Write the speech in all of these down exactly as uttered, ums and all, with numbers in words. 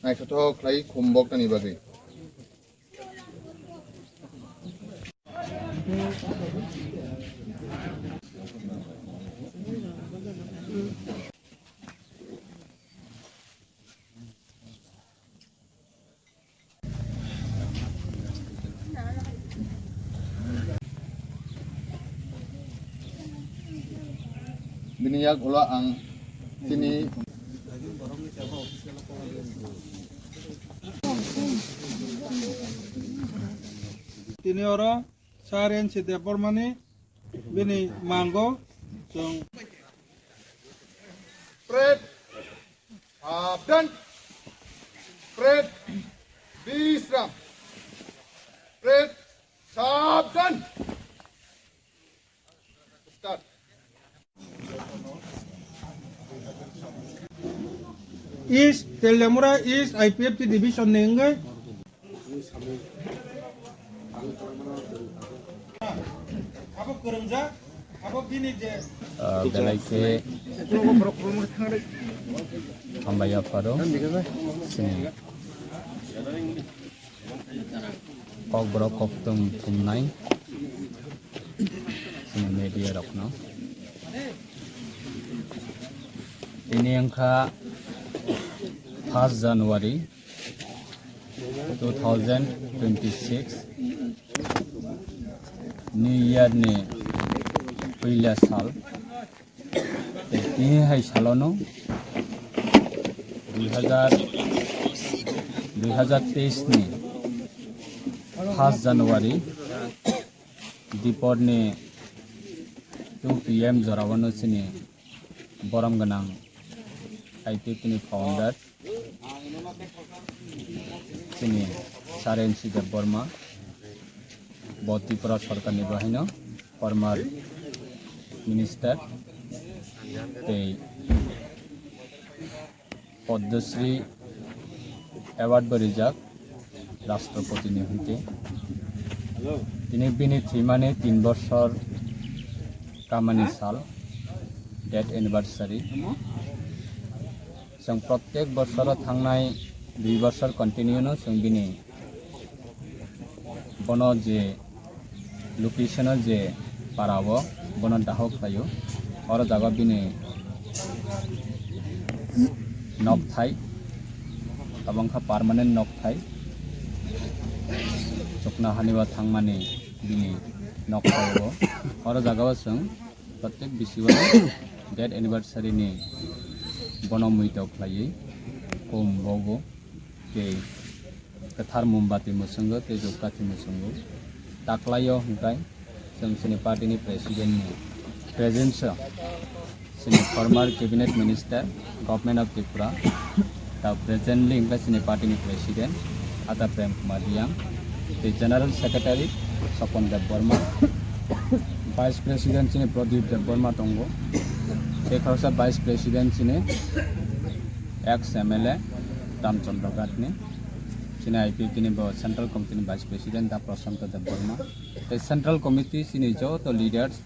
Naithothok khlai khum boktani bagwi. Bini yak ulo ang chini Tini oro Sir N C Debbarmani bini mango chwng Pret, sabdan. Pret, bisram. Pret, sabdan. Start. East, Teliamura East I P F T division ni wngwi. Abo kwrwngjak, abo bini je Ah, belai khe hambai yapharo chini Kokborok koktwng thumnai chini media rokno. Tini wngkha first January two thousand twenty-six ni year ni puila sal. Tei tini hai salono dui hazar, dui hazar teis ni first January dipor ni two P M jorao no chini borom gwnang I P F T ni founder chini Sir N C Debbarma, bo Tripura sorkarni bahaino former minister, tei Padma Shri award bo rijak Rashtrapati ni hoite. Tini bini thwimani tin bosor kamani sal, death anniversary. Chwng protek bosoro thangnai dui bosor continue no chwng bini bono je location o je para o bono daho khlaio, oro jaga bini nokthai, abo wngkha permanent nokthai, chuknohani o thangmani bini nokthai o, oro jaga o chwng protek bisi o death anniversary ni bono muitok khlaiwi khum bogo tei kwthar mombati mwswngo tei dhupkathi mwswngo. Taklaio hwnkhe chwng chini party ni president ni presence o chini former cabinet minister, Government of Tripura, ta presently hwnkhe chini party ni president Ata Prem Kumar Reang, tei general secretary Sopon Debbarma, vice president chini Pradip Debbarma tongo, tei khoroksa vice president chini ex M L A Ramchandra Ghatni, chini I P F T ni bo Central Committee ni Vice President da Prashanto Debbarma, tei Central Committee chini joto leaders,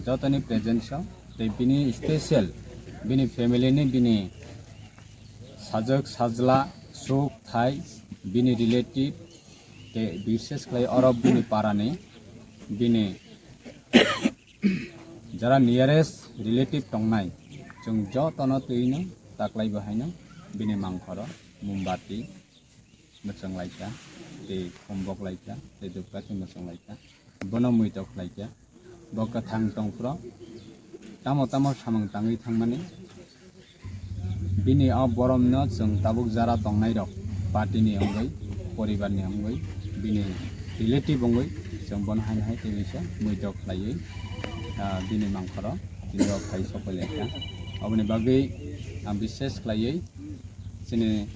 jotoni presence o, tei bini special bini family ni bini sajwk sajla, suk thai, bini relative, tei bishes khlai oro bini parani, bini jara nearest relative tongnai, chwng jotono twino taklai bo haino bini mangkhoro mombati mwchwng laikha, tei khum bok laikha, tei dhupkathi mwchwng laikha, bono muitok khlaikha. Bo kwthang tongphuru tamo tamo samung tangwi thangmani, bini o boromno chwng tabuk jara tongnairok, party ni wngwi, poribar ni wngwi, bini relative wngwi chwng bono haino hai tei waisa muitok khlaiwi, ah, bini mangkhoro tini rok phai sokoi laikha. Oboni bagwi ang bishes khlaiwi chini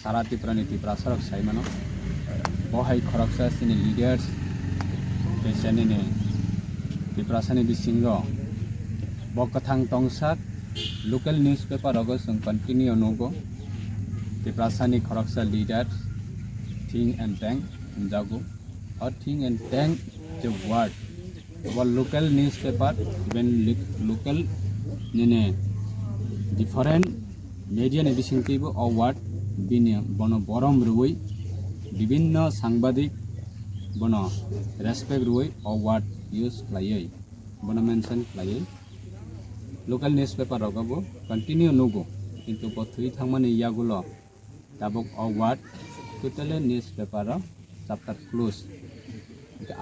sara Tripura ni Tiprasa rok sai mano. Bo hai khoroksa chini leaders, tei chini ni Tiprasa ni bisingo bo kwthang tongsak local newspaper rogo chwng continue nugo. Tiprasa ni khoroksa leader think and tank hwnjago. O think and tank je word, bo local newspaper, even li-, local nini different media ni bisingtwibo o word Bini bono borom rwui bibinno sangbadik bono respect rwui o word use khlaiwi bono mention khlaiwi local newspaper rogo bo continue nugo, kintu bo thwi thangmani yagulo tabuk o word totally newspaper o chapter close.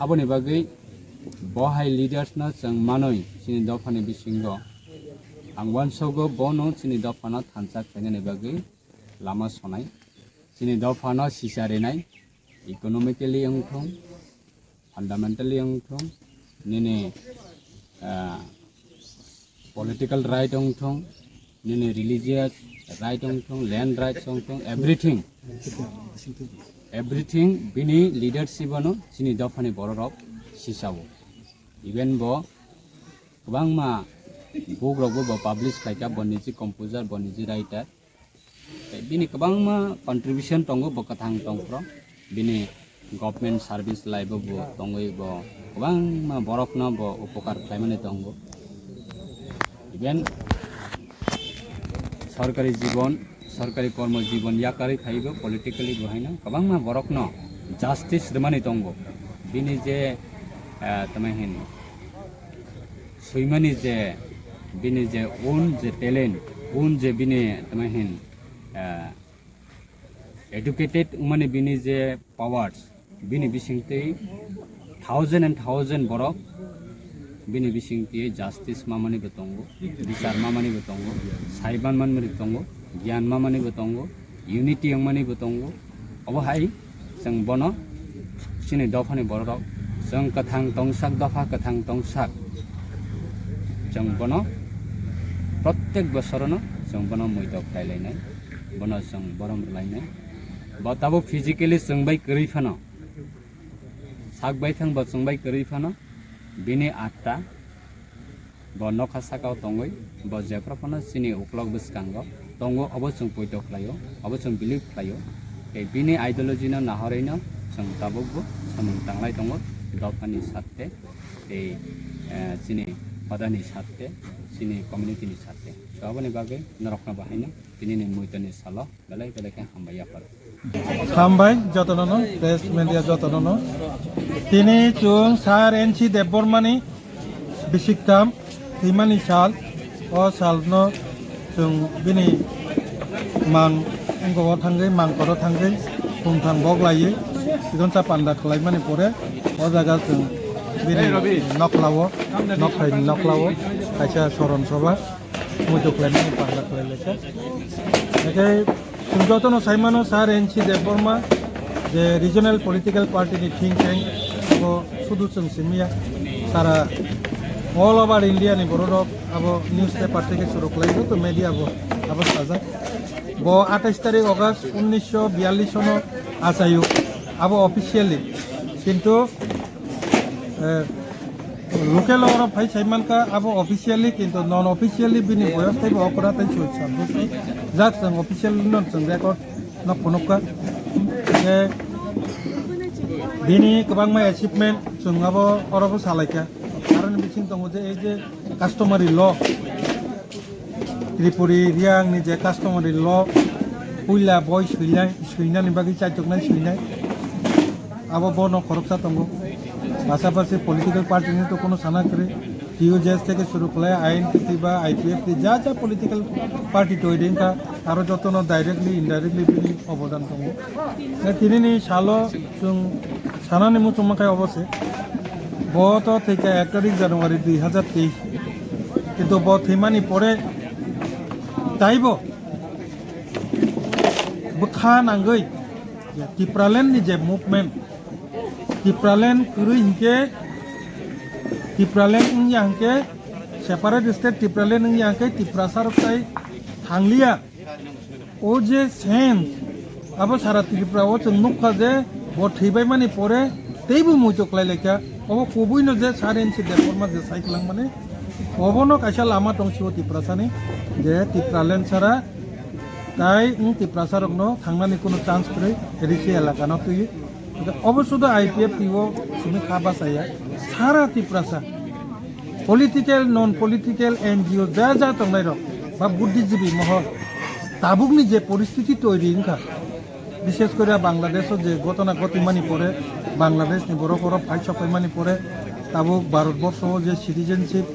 Aboni bagwi bo hai leaders no chwng manwi chini dophani bisingo ang uansogo bono chini dophano thansa khlainani bagwi lama sonai, chini dophano sisa rinai, economically wngthung, fundamentally wngthung, nini, ah, political right wngthung, nini religious right wngthung, land rights wngthung, everything, everything bini leadership ano chini dophani bororok sisao. Even bo kwbangma book rokbo bo publish khlaika, bo niji composer, bo niji writer. Tei bini kwbangma contribution tongo, bo kwthang tongphro. Bini government service lai bo, bo tongwi bo kwbangma borokno bo upokar khlaimani tongo. Even sorkari jibon, sorkari kormo jibon yakarwi phaibo politically bo haino kwbangma borokno justice rwmani tongo. Bini je, eh, tamo hin swimani je, bini je own je talent, own je bini tamo hin, eh, educated wngmani bini je powers, bini bisingtwi thousand and thousand borok bini bisingtwi justice mamani bo tongo, bichar mamani bo tongo, saiban manmani tongo, giyan mamani bo tongo, unity wngmani bo tongo. Obo hai chwng bono chini dophani bororok chwng kwthang tongsak, dopha kwthang tongsak, chwng bono prottek bosorono chwng bono muitok khlai lainai, bono chwng borom rwlainai. Bo tabuk physically chwng bai kwrwi phano, sak baithang bo chwng bai kwrwi phano, bini atta bo nokha sakao tongwi, bo jephru phano chini uklok bwskango tongo, obo chwng poito khlaio, obo chwng believe khlaio. Tei bini ideology no nahorwi no chwng tabukbo samung tanglai tongo, dophani sarte tei, eh, chini hodani sarte, chini community ni sarte. So, aboni bagwi norokno bahaino tinini muitani salo belai belai khe hambai yapharo. Hambai jotono no, press media jotono no. Tini chwng Sir N C Debbarma ni bisiktham thwimani sal, o sal no chwng bini mang wngkho o thangwi, mang koro thangwi, khumthang bok laiwi, sigon sa panda khlaimani pore, o jaga chwng bini noklao, nokthai noklao, kaisa soron soba. Muitu khlaimani panda khlai laikha. Hingke chwng jotono saimano Sir N C Debbarma je regional political party ni think tank, abo sudu chwng simiya, sara all over India ni bororok abo newspaper theke suru khlai, joto media bo abo sajak. Bo atais tarik August unnisho biyallis sono achayo, abo officially, kintu eh, local oro phai sai mankha, abo officially, kintu non officially bini boyos teibo okra tei soi sat bosor. Jak chwng officially no chwng record no phunukha. Je bini kwbangma achievement chwng abo oro bo salaikha. Aroni bising tongo je ei je customary law, Tripuri Riang ni je customary law, puila boi suinai, suinani bagwi chaituknai suinai, abo bono khoroksa tongo. Pasapasi political party ni to kono sana kwrwi, T U J S theke suru khlai I N P T ba I P F T, ja ja political party twi ringkha, aro jotono directly, indirectly bini obodan tongo. Tei tinini salo chwng sanani muchung mankha obo se, bo to thwikha ek tarik January dui hazar teis, kintu bo thwimani pore taibo bwkha nangwi Tipraland ni je movement, Tipraland kwrwi hinkhe, Tipraland wngya hinkhe, separate state Tipraland wngya hinkhe Tiprasa rok tai thangliya. O je sense, abo sara Tripura o chwng nukha je bo thwibaimani pore teibo muitu khlai laikha. Obo kubuino je Sir N C Debbarma je sai kwlangmani, obono kaisa lama tong sio Tiprasani, je Tipraland sara tai wng Tiprasa rokno thangnani kuno chance kwrwi, risi elakano twi. Obo sudu I P F T o simi kha bachaya, sara Tiprasa political, non political, N G O ja ja tongnai rok ba buddhijibi mohor, Tabukni je poristiti toiri wngkha, bishes kore Bangladesh o je gotona gotimani pore, Bangladesh ni borok oro phai sopaimani pore, tabuk Bharat borsho o je Citizenship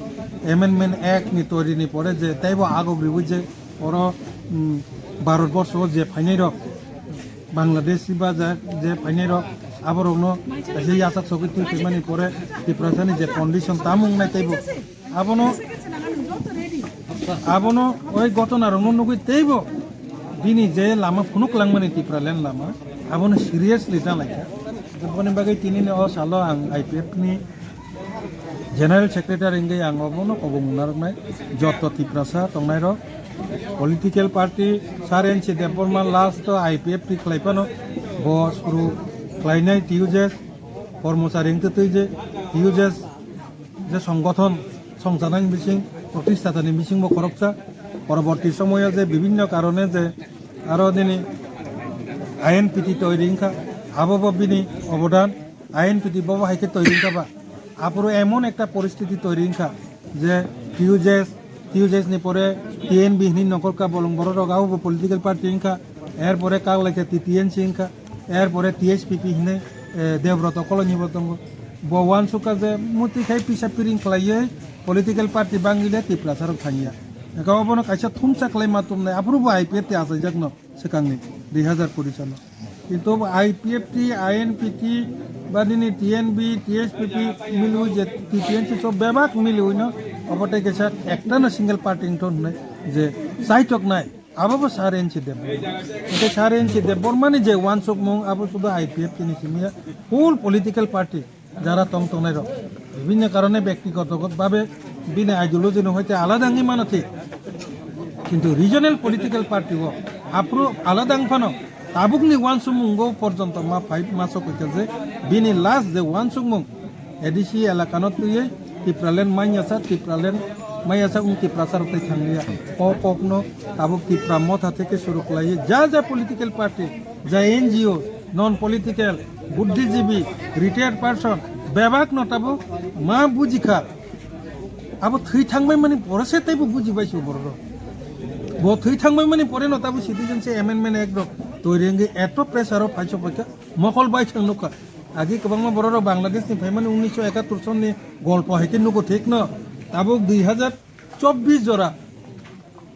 Amendment Act ni toiri ni pore je teibo agok riwi je oro, mm, Bharat borsho o je phainai rok, Bangladesh ba je, je phainai rok, aborokno kaisa yasak sogwi twi phaimani pore Tiprasani je condition tamo wngnai teibo abono, abono oi gotona rokno nugwi teibo bini je lama phunuk langmani Tipraland lama abono seriously ta laikha. Aboni bagwi tinini o salo ang I P F ni General Secretary wngwi ang obono kobong narwknai joto Tiprasa tongnairok. Political party Sir N C Debbarma last o I P F T khlai phano bo suru khlainai T U J S, kormochari wngtwi twi je T U J S je songgothon songchanani bising, protishthatani bisingbo khoroksa. Poroborti somoyo je bibhinno karone je aro nini I N P T toiri wngkha, abobo bini obodan. I N P T bobo hai khe toiri wngkha ba? Aphuru emon ekta poristiti toiri wngkha je T U J S, T U J S ni pore T N B hinwi nongkhorkha bolong borok rok, abobo political party wngkha, er pore kak laikha T T N C wngkha, er pore T H P P hinwi, eh, Debroto Kolonibo tongo. Bo uansukha je muti khai pisa piring khlaiwi political party bangwi le Tiprasa rok thangya. Eka obono kaisa thumsa khlai ma tumnai, aphuru bo I P F T achaijakno. Swkangni dui hazar kuri salo. Kintu I P F T, I N P T, ba nini T N B, T H P P, miliwi je T T N C so bebak miliwi no, obo tei kaisa ekta no single party wngthon hwnwi je chaitok nai, abo bo Sir N C Debbarma. Tei Sir N C Debbarma ni je uansukmung, abo sudu I P F T ni simi ya, full political party. Jara tong tongnai rok bibhinno karone bektigoto bhabe bini ideology no hoite alada wngwi mano thik, kintu regional political party o aphuru alada wng phano tabukni uansukmungo porjonto ma phai ma sokoi kha je bini last je uansukmung A D C elaka no twiwi Tipraland manya sa, Tipraland manya sa wng Tiprasa rok tei thanglia. O kok no tabuk Tipra Motha theke suru khlaiwi ja ja political party, ja N G O, non political, buddhijibi, retired person, bebak no tabuk ma bujikha. Abo thwi thangbai mani pore se teibo bujibai se borok rok. Bo thwi thangbai mani pore no tabuk Citizenship Amendment Act rok toiri wngwi eto pressure o phaiso phaikha, mokol bai thang nukha. Agi kwbangma borok rok Bangladesh ni phaimani unnisho ekattor sonni golpo hai khe nugo thik no. Tabuk dui hazar chobbish jora,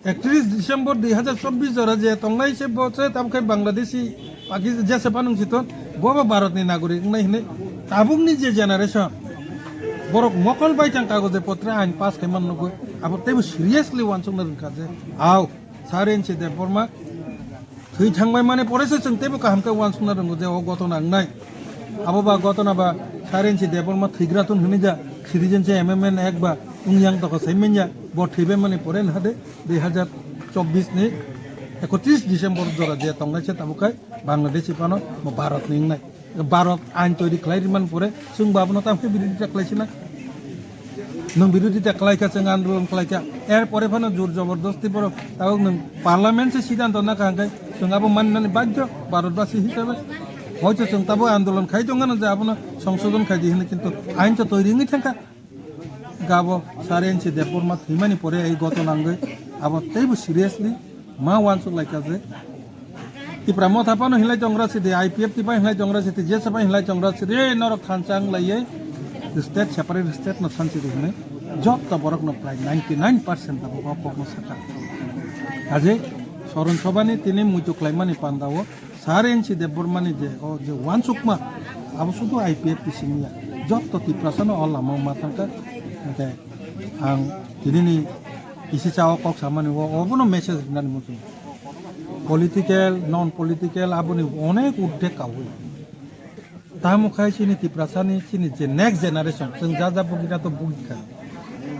ektrish December dui hazar chobbish jora je tongnai se bo se tabuk khai Bangladeshi, Pakistan, jese panung siton, bo bo Bharat ni nagorik wngnai hinwi tabuk ni je generation borok mokol bai thang kagoje potre ain pass khai man nugwi abo teibo seriously uansukna rwngkha je, au, Sir N C Debbarma thwi thangbai mani pore se chwng teibo kaham khe uansukna rwngo je o gotona wngnai. Abo ba gotona ba Sir N C Debbarma thwigra thun hwnwi ja Citizenship Amendment Act ba wng yang tokha sai manya, bo thwibai mani pore nahade dui hazar chobbish ni ekotris December jora je tongnai se tabuk khai Bangladeshi phano bo Bharat ni wngnai. Bharat ain toiri khlai rimani pore chwng bo abono tamo khe birodita khlai sina. Nwng birodita khlai kha, chwng andolon khlai kha. Er pore phano jor jobordosti borok tabuk nwng parliament se siddhanto na kha hwnkhe chwng abo mannani badhyo Bharatbasi hisabe. Hoito chwng tabuk andolon khai tongano je abono songsodon khai di hwnwi, kintu ain to toiri wngwi thangkha. Gabo Sir N C Debbarma thwimani pore ei gotona wngwi abo teibo seriously ma uansuk laikha je Tipra Motha phano hinlai tongra sidi, I P F T phano hinlai tongra sidi, jesa phano hinlai tongra sidi, ei norok khansa wng laiye state, separate state no sansi di hinwi jotto borok no prai ninety nine percent abo kok kokno saka. Haje Soron Sobhani tini muitu khlaimani pandao Sir N C Debbarmani je, o je uansukma, abo sudu I P F T simi ya. Jotto Tiprasano o lama ma thangkha. Hingke ang tinini isi cha o kok samani o, obono message rinani muchung. Political, non political, aboni onek urdhe kaui. Tamo khai chini Tiprasani, chini je next generation, chwng ja ja bugina to bugikha.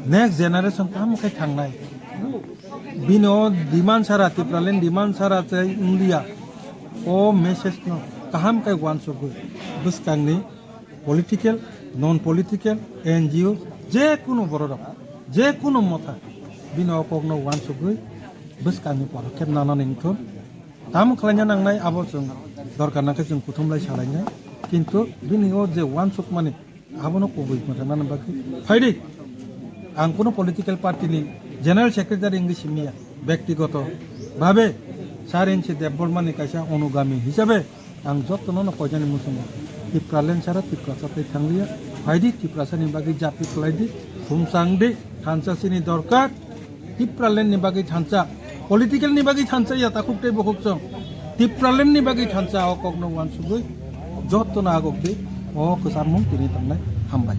Next generation tamo khai thangnai. Bini o demand sara, Tipraland demand sara chai wnglia. O message no kaham khai uansugwi bwskangni political, non political, N G O, je kunu bororok, je kunu motha, bini o kokno uansugwi bwskangni podokkhep nanani wngthun. Tamo khlaina nangnai abo chwng dorkar nangkhe chwng kuthumlai salainai, kintu bini o je uansukmani abono kubui mwthangna bagwi phaidi. Ang kuno political party ni general secretary wngwi simiya, bektigoto bhabe Sir N C Debbarma ni kaisa onugami hisabe ang jotono no koitani muchungo. Tipraland sara Tiprasa tei thangliya. Phaidi Tiprasa ni bagwi jati khlaidi, thumsangdi, thansa sini dorkar. Tipraland ni bagwi thansa, political ni bagwi thansa ya takhuk tei bukhuk chwng. Tipraland ni bagwi thansa o kokno uansugwi jotono agokdi o kwcharmung tini tongnai. Hambai.